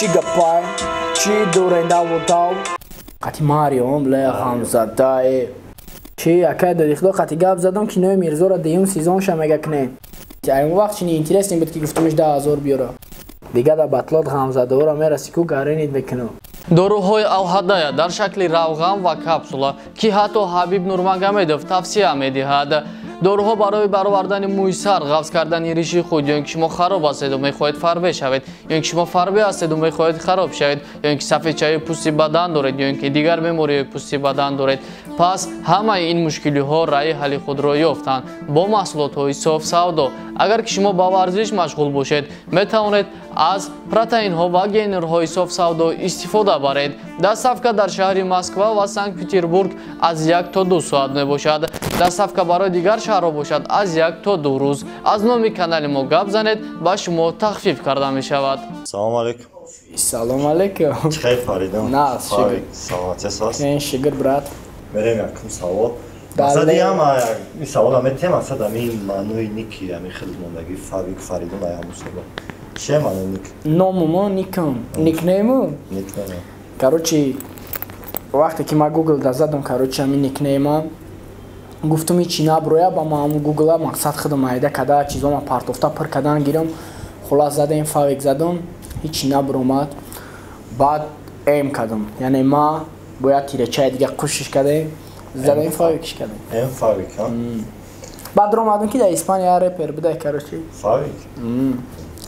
Чӣ гапай, чӣ дурендавудав. Қати Мариом ле ғамзадае. Чӣ акай додихудо қати гап задам кинои Мирзоро дуюм сезонша мега кунем. Ай он вақт чини интересный буд ки гуфтумш 10,000 биёра. Дига да батлот ғамзадаора мераси ку гаренид мекунам. Доруҳои Алҳадая дар шакли равған ва капсула, ки ҳатто Ҳабиб Нурмагомедов тавсия медиҳад. Доруҳо барои баровардани мӯи сар, ғафз кардани риши худ, ё ин ки шумо хароб ҳастеду мехоҳед фарбе шавед, ё ин ки шумо фарбе ҳастеду мехоҳед хароб шавед, ё ин ки сафедчаи пӯсти бадан доред, ё ин ки дигар бемориҳои пӯсти бадан доред. Пас ҳамаи ин мушкилиҳо раъи ҳалли худро ёфтанд бо маҳсулотҳои соф савдо. Агар ки шумо ба варзиш машғул бошед, метавонед аз протеинҳо ва гейнерҳои соф савдо истифода баред. Доставка дар шаҳри Москва ва Санкт-Петербург аз 1 то 2 соат мебошад. Доставка барои дигар шаҳрҳо бошад аз 1 то 2 рӯз. Аз номи канали мо гап занед, ба шумо тахфиф карда мешавад. Салом алейкум. Салом алейкум. Чӣ хел, Фаридун? Нас, шукр. Саломатӣ аст? Не, шукр, брат. Мерем якум савол. Мақсади ҳама ин савола метем, мақсад ҳамин маънои ники, ҳамин хел мондагӣ Фавик Фаридун ай ҳамун савол. Чие маънои ник? Номумо никам. Никнейму? Никнейм. Короче, вақте ки ман Google да задам, короче, ҳамин никнейма гуфтум ҳичи наброя, ба ма ҳамун Google-а мақсад худам айда када чизома партофта пур кадан гирам. Хулас задем, Фавик задам, ҳичи набромад. Баъд М кардам. Яъне ма бояд тирачаи дига кӯшиш кардем, задем Фавикш кардем. М Фавик, ҳа? Баъд ромадам ки дар Испания репер буда, короче. Фавик?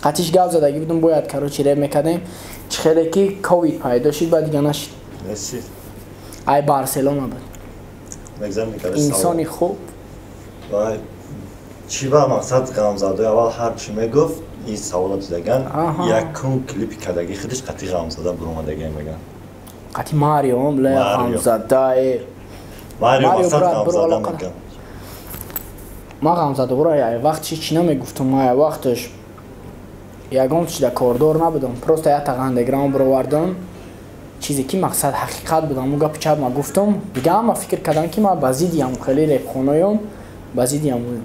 Қатиш гап задагӣ будум, бояд, короче, реп мекардем. Чӣ хеле ки ковид пайдо шид, баъд дига нашид. Месси. Ай Барселона буд. Инсони хуб. Вай чӣ ба мақсад ғамзадои аввал ҳар чӣ мегуфт, ин савола дидаган, якум клипи кардагӣ худаш қати ғамзада буромадагӣ меган. Қати Мариом ле ғамзадае. Марио мақсад ғамзада меган. Ман ғамзадаро ай вақт чӣ намегуфтум, ай вақташ ягон чиз дар кордор набудам. Просто як андеграунд баровардам. Чизе ки мақсад ҳақиқат буд, ҳамун гапи чап ма гуфтам. Дига ҳама фикр кардам ки ман ба зидди ҳамун хеле репхоноём, ба зидди ҳамун.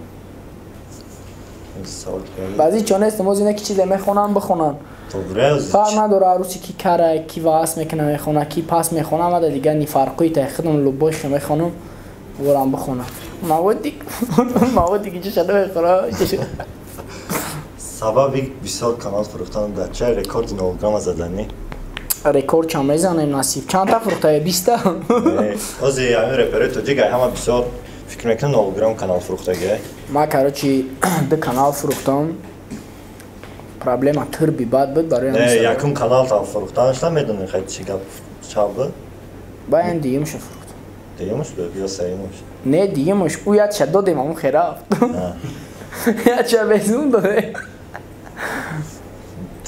Ба зидди чо нестам, оз ине ки чизе мехонам, бихонам. Фарқ надора арӯси ки кара, ки ваъз мекуна мехона, ки пас мехона, мада дига ни фарқи та худам любой хе мехонам, ворам бихонам. Маводи маводи ки чиша намехона. Сабаби бисёр канал фурӯхтан дар чай рекорди 0 грамма заданӣ? Рекорд чанд мезанем насиб? Чанд та фурӯхтае? 20-та? Ози ҳамин реперои тоҷик ай ҳама бисёр фикр мекунам 0 грамм канал фурӯхтагӣ. Ман, короче, 2 канал фурӯхтам. Проблема тирби бад буд барои ҳамин. Не, якум канал там фурӯхтанашта медонӣ хай чӣ гап чав буд? Баъд дуюмша фурӯхтам. Дуюмш буд ё сеюмш? Не, дуюмш. Ӯ якша додем, ҳамун хе рафт. Якша безун додем.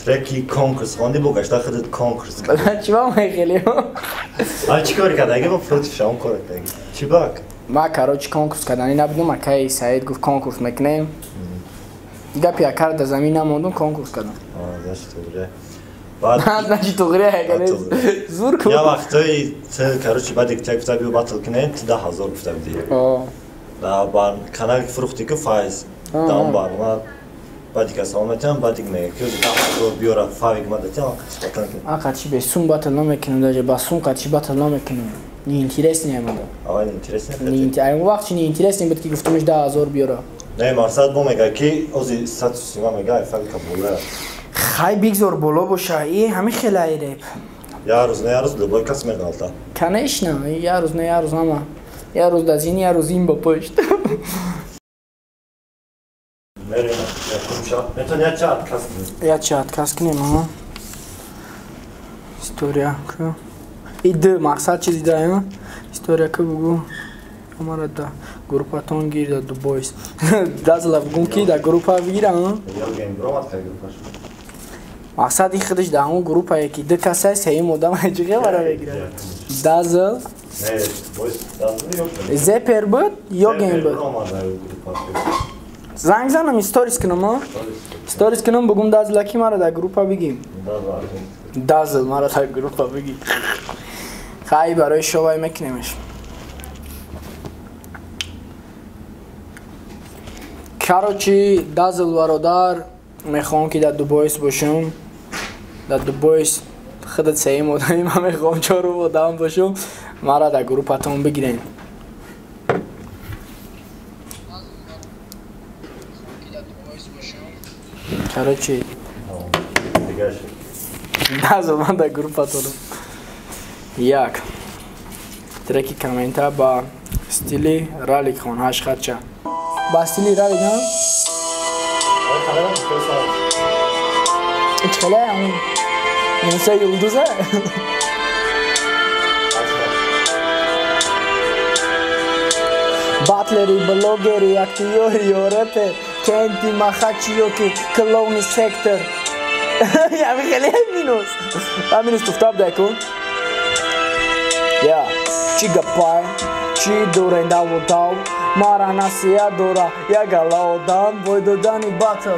Треки конкурс хонди, бо гашта худат конкурс кардӣ. Чӣ ба мехелӣ? Ай чӣ кори кардагӣ, бо против шавон кор кардагӣ? Чӣ бак? Ма, короче, конкурс карданӣ набудум, акай Саид гуфт конкурс мекунем. Гапи акар дар замин намондум, конкурс кардам. Значит, туғри. Значит, туғри, агар зур кун. Я вақтҳои короче, баъде ки гуфта биё батл кунем, ту 10,000 гуфта будӣ. Да бар канали фурӯхтӣ ки Файз даом барнома баъди ка салом метиҳам, баъди мега ки 10,000 биёра Фавик ма датиҳам, қати батл кунем. А қати бе сум батл намекунем, даже ба сум қати батл намекунем. Не интересный омада. Аввал интересный? Не, ай он вақт не интересный буд ки гуфтумш 10,000 биёра. Не, мақсад бо мега ки ози статуси ма мега ай Фавика боло. Хай бигзор боло боша, и ҳамин хеле ай реп. Я рӯз, не я рӯз любой кас меғалта. Конечно, я рӯз, не я рӯз ҳама. Я рӯз дар зин, я рӯз ин ба пушт. Метавонӣ як ча отказ кунем? Як ча отказ кунем, ага. История ку. И д мақсад чизи да, история ку бугу. Омара да группатон гир да Дубойс. Дазла бугум ки да группа бигира, а? Мақсад ин худаш да ҳамун группае ки ду касай, сеюм одам чӣ хебара мегирад. Дазл. Зепер буд ё гейм буд? Занг занам, сторис кунам, а? Сторис кунам, бугум Дазла ки мара дар группа бигим. Дазл мара дар группа бигим. Хай барои шовай мекунемш. Короче, Дазл бародар, мехоҳам ки дар Дубойс бошам. Дар Дубойс худат сеюм одами ман мехоҳам чорум одам бошум. Мара дар группатон бигирен. Короче, назо ман дар группатонам. Як треки коммента ба стили ралик хон ҳашт хатча. Ба стили ралик ҳам? Чхеле ам Минуса юлдуза? Батлери, блогери, актиёри ё рэпер, Кенти, Махачи ё ки клоуни сектор. Ями хеле минус. А минус туфтаб дай кун. Я, чӣ гапай, чӣ доренда водав, мара насиҳат дора, як гала одам, бой додани батл.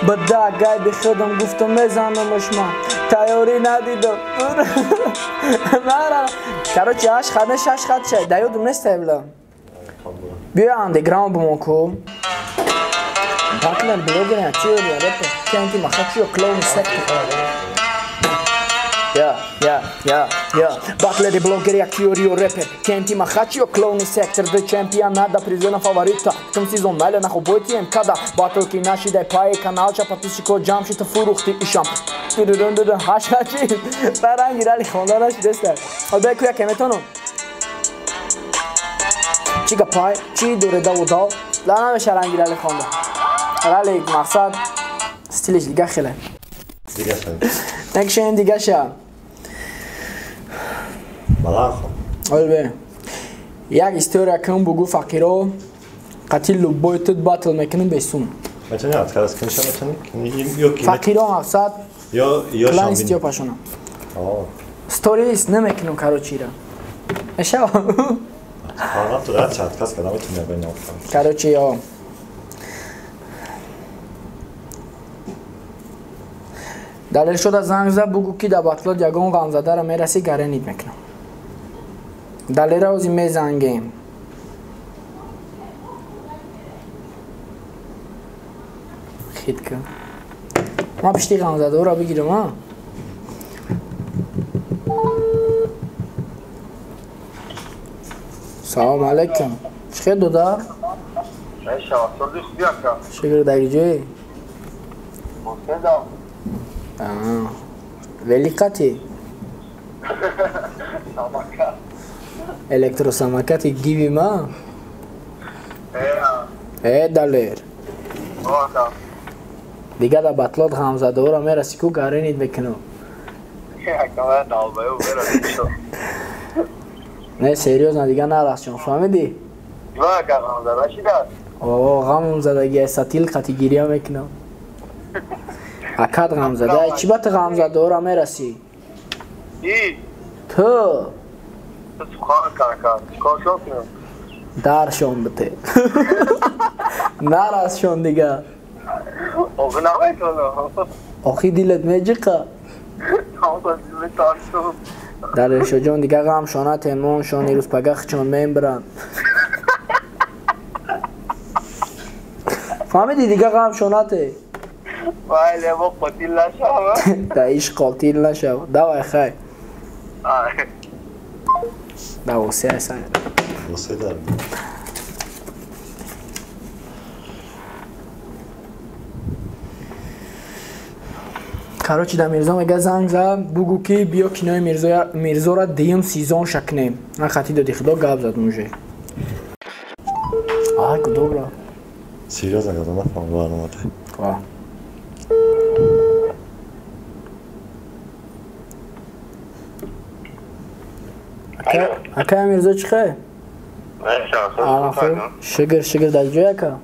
Бада гайби худам гуфтам мезанамаш ман. Тайёрӣ надидам. Мара. Короче, ҳашт хат не шаш хат шай. Да ёдум нест бла. Биё андеграунд бимон ку. Батлер, блогер, актёр, рэпер, Кенти, Махачи, клоун, сектор. Я, я, я, я. Батлери, блогери, актёри, рэпер, Кенти, Махачи, клоуни, сектор, д чемпионата призена фаворита. Тум сезон майля нахо бойти МКда. Батл ки наши дай пай каналча подписчико ҷамъ шита фурӯхти ишам. Дудудун ҳашт хачи. Баранги рали хонда нашидеста. Обе ку яке метонам. Чӣ гапай, чӣ дореда водав? Ла намеша ранги рали хонда. Рали мақсад стилиш дига хеле. Дига хеле. Некшен дига ша. Балахо. Олбе. Як история кун бугу фақиро қатил любой тут батл мекунем бесум. Метони отказ кунша метони? Ё ки фақиро мақсад ё клан Стёпашона. Сторис намекунем короче ира. Мешава. Фақат рад отказ кардам метони байн. Короче ё Далел шуда занг зад бугу ки дар батлот ягон ғамзадаро мерасӣ гаренид мекунам. Далера ози мезангем. Хитка. Ма пишти ғамзадаро бигирам, а? Салом алейкум. Чӣ хел додар? Шукр, дар ҷой? Великати? Электросамокати гиви ма? Э, Далер. Дига дар батлот ғамзадаҳоро мерасӣ ку гаренид мекунам. Не, серьёзно, дига нарасчон, фаҳмидӣ? О, ғамзадаги сатил қати гиря мекунам. Акад ғамзада, чӣ ба ту ғамзадаҳоро мерасӣ? Ту даршон бите. Нарасшон дига. Охи дилат меҷиқа. Далершоҷон дига ғамшона темоншон ирӯз пагахчон мембиранд. Фаҳмидӣ дига ғамшонате? Вайле, мо қотил нашава. Да иш қотил нашава. Давай хай. Да восе ай. Восе да. Короче, да Мирзо мега занг зад, бугу ки биё кинои Мирзора дуюм сезон шакнем. Ман хати доди худо гап задум уже. Ай, кудобра. Серьёзно, я нафаҳмидам барномата. Ва. Акай Мирзо чӣ хел? Шукр, шукр, дар ҷой ака?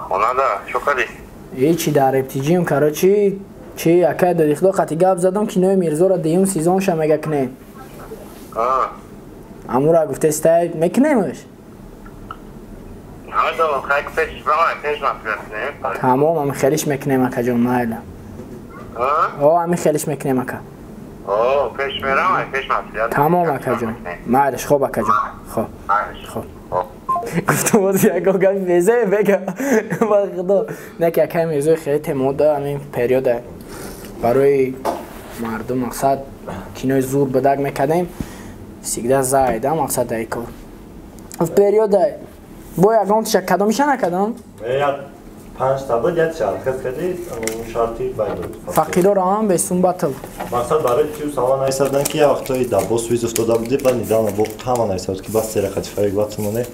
Хонада, чӣ кардӣ? Ҳечи дар рептиҷим, короче, чи акай доди худо қати гап задам, кинои Мирзора дуюм сезонша мега кунем. Амура гуфтестай, мекунемш? Тамом, ами хелиш мекунем акаҷон, майла. О, ами хелиш мекунем ака. Тамом акаҷон, майлаш, хоб акаҷон, хоб, хоб. Гуфтам боз ягон гапи безе бега. Ба худо. Не ки акай Мирзои хеле темода ҳамин периода барои Мардум мақсад кинои зур бадак мекардем, всегда за, да, мақсад дай кор. Вперёд, бо ягон тиша кадомиша накардам? Панҷта буд, як шарт кардӣ, шарти байд. Фақироро ҳам бесум батл. Мақсад барои ту савол нависадан, ки як вақтҳои дар бос виз уфтода будӣ, баъд недавно бо ҳама нависад, ки бас сера қати Фарик батл моне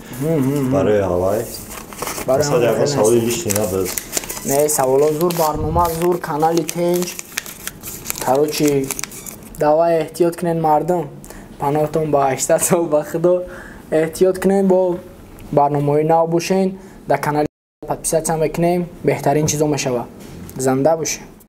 барои ҳавай. Мақсад ягон саволи лишний набуд. Не, саволо зур, барнома зур, канали тенҷ. Короче, давай, эҳтиёт кунен, мардум. Паноҳтон ба 800 сол ба худо, эҳтиёт кунен, бо барномаҳои нав бошен, дар канали подписаться мекунем, беҳтарин чизо мешавад. Занда бошед.